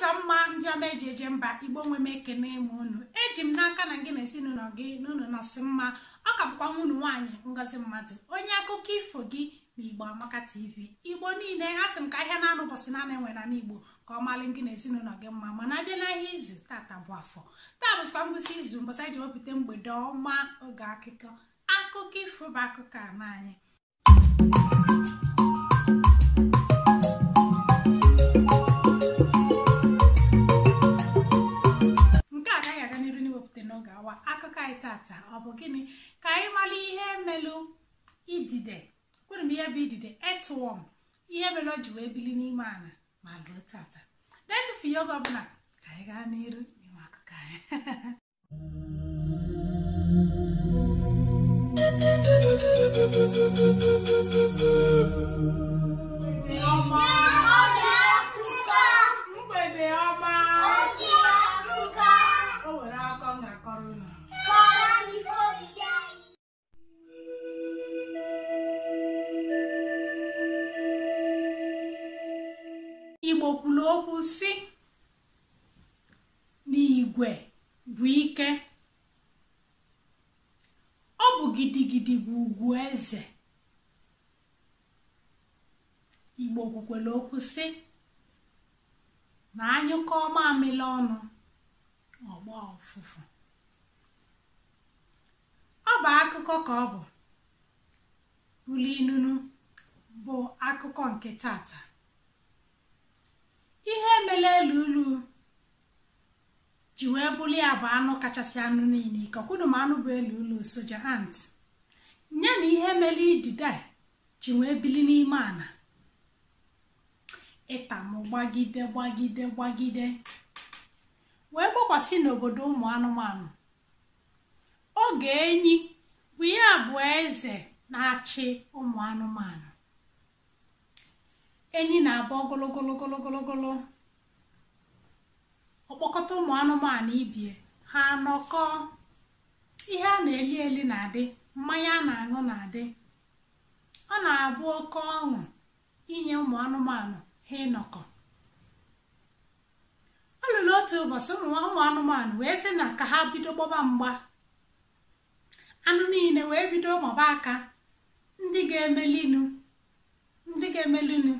Sọ mma ndị ọma eji eje mba Igbo nwe m ekene m unu. Eji m n'aka na gị na ezinụlọ gị n'ụlọ nọsị mma. Ọ ka bụkwa nwunu nwaanyị Ngozi Mmadụ, onye akụkọ ifo gị na Igbo Amaka TV. Igbo niile asị m ka ahịa na-anụ ụbọchị na-ana enwe na Igbo ka ọ malị gị na ezinụlọ gị mma. Mana abịa n'ahịa izu tata bụ afọ, taa bụsịkwa ngwụsị izu, mbọsị anyị ji wepụta mgbede ọma oge akụkọ ifo bụ akụkọ a anyị. Nke agaghị aga n'iru n'iwepụta n'oge awa akụkọ anyị tata. Ọ bụ gịnị ka anyị mara ihe melụ idide? Kwuru m ihe bụ idide, earthworm, ihe mere o ji wee bili n'ime ala ma ruo tata. Na-etufughị oge ọbụla ka anyị gaa n'iru n'ime akụkọ anyị. Mgbede ọma, o nwere akọ m ga-akọrọ unu. Igbo kwuru okwu sị n'igwe bụ ike, ọ bụ gidigidi bụ ugwu eze. Igbo kwukwere okwu sị na anyụkọ mamịrị ọnụ ọgbọ ụfụfụ. Ọ bụ akụkọ ka ọ bụ bụlụ inunu bụ akụkọ nke tata. Ihe mere elu ulu ji wee bụrụ ya bụ anụ kachasị anụ niile ike. Ọkwụnụ m anụ bụ elu ulu soja ant ya na ihe mere idide ji wee bili n'ime ala ịtamụ gbagide gbagide gbagide wee gbakwasị n'obodo ụmụ anụmanụ. Oge enyi bụ ya bụ eze na-achị ụmụ anụmanụ. Enyi na-abụ ogologo ogologo, ọkpọkọta ụmụ anụmanụ ibie ha anọkọ. Ihe a na-eli eli na-adị, mmanya a na-aṅụ na-adị. Ọ na-abụ oke ọṅụ inye ụmụ anụmanụ ha ịnọkọ. Ọ lụrụ otu ụbọchị ụmụ anụmanụ wee sị na ka ha bido gbaba mgba. Anụ niile wee bido maba aka ndị ga-emelinu ndị ga-emelinu.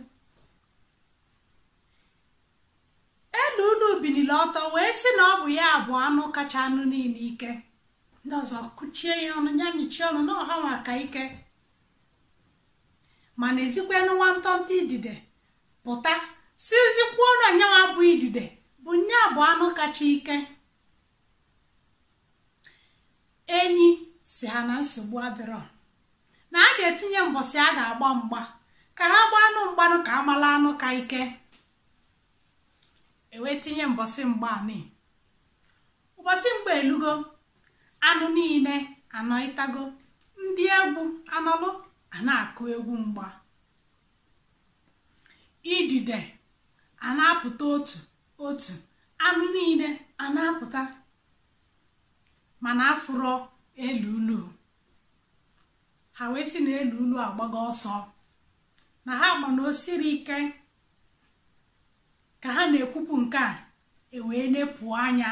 Elu ulu biliri ọtọ wee sị na ọ bụ ya bụ anụ kacha anụ niile ike. Ndị ọzọ kuchie ya ọnụ, ya michie ọnụ na ọha nwa ka ike. Mana ezikwanụ nwantọntọ idide pụta sizikwuo na nyanwa bụ idide bụ nya bụ anụ kacha ike. Enyi si ha na nsogbu adịrọ, na a ga-etinye mbọsị a ga-agba mgba ka ha gbaa anụ mgbanụ ka amala anụ ka ike. Ewee tinye mbọsị mgba anị. Ụbọchị mgba elugo, anụ niile anọịtago, ndị egwu anọlụ a na-akụ egwu mgba. Idide a na-apụta otu otu, anụ niile a na-apụta, mana afụrọ elu ulu. Ha wee sị na elu ulu agbago ọsọ, na ha ma na o siri ike. Ka ha na-ekwupụ nke a, ewee nepụ anya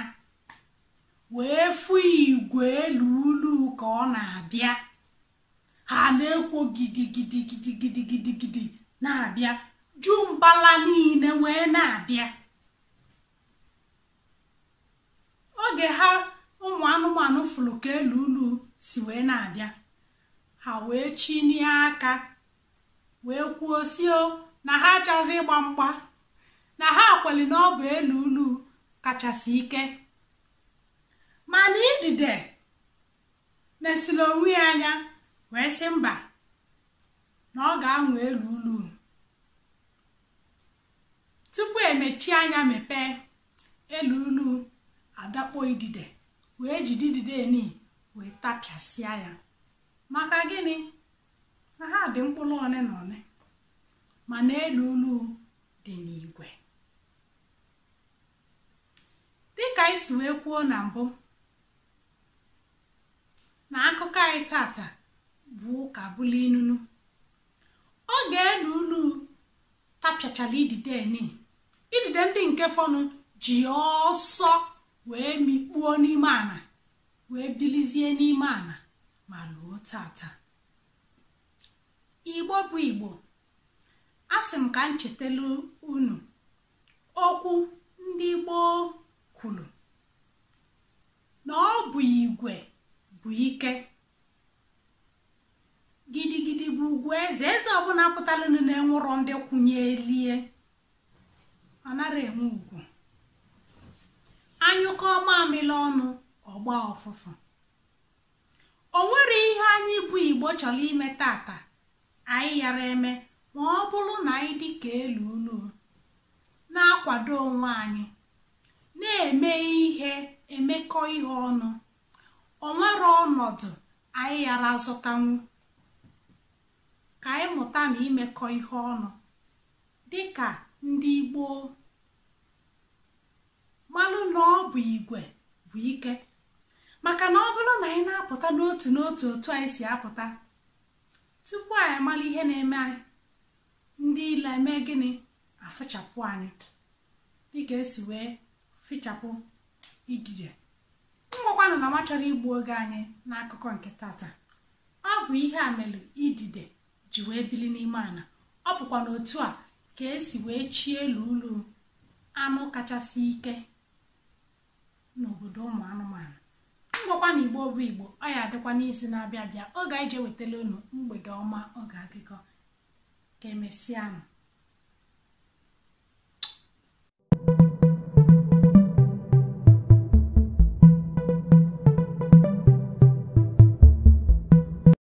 wee fụ igwe elu ulu ka ọ na-abịa. Ha na-ekwo gidigidi gidigidi gidigidi na-abịa, ju mbala niile wee na-abịa. Oge ha ụmụ anụmanụ fụrụ ka elu ulu si wee na-abịa, ha wee chinie aka wee kwuo sio na ha achọghịzị ịgba mgba, na ha kweli na ọ bụ elu ulu kachasị ike. Mana idide nesiri onwe ya anya wee sị mba, na ọ ga-anwa elu ulu. Tupu emechie anya mepee, elu ulu adakpo idide wee jide idide eni wee tapịasịa ya. Maka gịnị? Na ha dị mkpụrụ one na one, mana elu ulu dị n'igwe. Dịka anyị si wee kwuo na mbụ na akụkọ anyị tata bụ ụka bụlụ inunu. Oge elu ulu tapịachara idide eni, idide ndị nke fọnụ Ji ọsọ wee mikpuo n'ime ana, wee bilizie n'ime ana ma luo tata. Igbo bụ Igbo, asị m ka m chetelu unu okwu ndị gboo kwuru na ọ bụ igwe bụ ike. Gidigidi bụ ugwu eze. Eze ọbụla pụtalụnụ na-enwụrọ ndị kwụnyelie, ọ nara enwe ugwu. Anyụkọ mamịrị ọnụ, ọgba ọfụfụ. O nwere ihe anyị bụ Igbo chọrọ ime tata anyị yara eme ma ọ bụrụ na anyị dị ka elu ulu na-akwado onwe anyị, na-eme ihe, emekọ ihe ọnụ. O nwere ọnọdụ anyị yara azụtanwu. Ka anyị mụta na imekọ ihe ọnụ dịka ndị gboo, malụ na ọ bụ igwe bụ ike. Maka na ọ bụrụ na anyị na-apụta n'otu n'otu otu anyị si apụta, tupu anyị mara ihe na-eme anyị, ndị ile eme gịnị? Afụchapụ anyị dịka esi wee fichapụ idide. Ngwakwanụ na ma chọrọ igbu oge anyị n'akụkọ nke tata. Ọ bụ ihe a mere idide ji wee bili n'ime ana. Ọ bụkwa n'otu a ka esi wee chie elu ulu anụ kachasị ike n'obodo ụmụ anụmanụ. Ngwakwa na Igbo bụ Igbo, ọ ya adịkwa n'izu na-abịa abịa oge anyị ji ewetala unu mgbede ọma oge akụkọ. Ka emesịanụ.